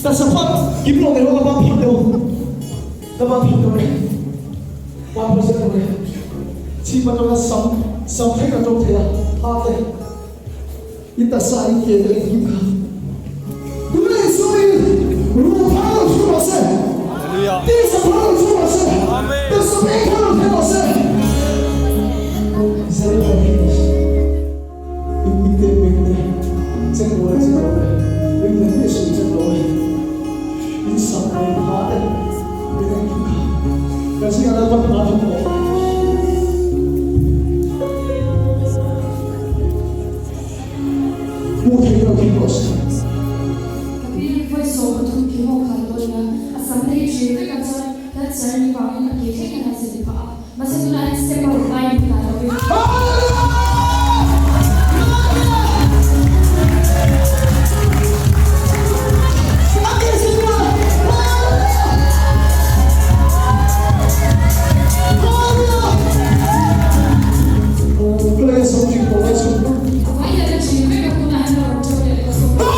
Taksa phat kim lo nei ho ka ban phat deuh ka ban phat deuh e ban phat zel deuh e chhip atanga sam sam thleng a ṭo thei a ha te in taksa in ke te engkim kha tuna Isua in ruh thar lo chhuak rawh se tisa thar lo chhuak rawh se taksa peng thar lo thleng rawh se Zaleng lo In in te beng te check lo e check lo e ring leh miah suh check lo e in sam leh in ha te in engkim kha kan zingah Lalpa hna thawk tawh. Hmuh theih lo thing rawh se. Ka pi vawi 33 ki maw khan dawn nia a sam te hi ṭhir vek a chuan cancer ni vangin a ke thleng in a zin phah a mahse tunah hian step a rawn lai ni ta lo in. Vai hian a ṭhir vek a tunah hian a rawn ṭo leh tawh zawk a.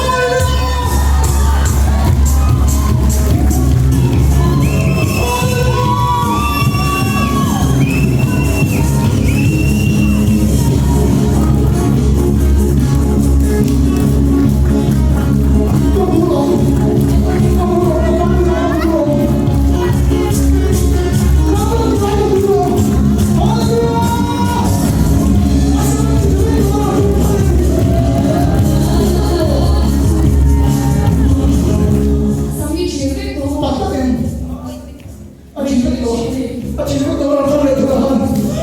Sam hi ṭhir vek tawh. Tak tak em? A ṭhir vek tawh. A ṭhir vek tawh a rawn leh thut a han.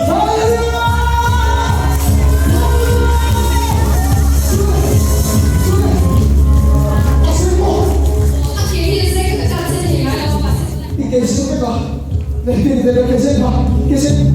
Hallelujah! A sei maw? A ke hi a sei vek a, a che thei ngai lo a, mahse I ke sei vek a, ke sei kha, ke sei.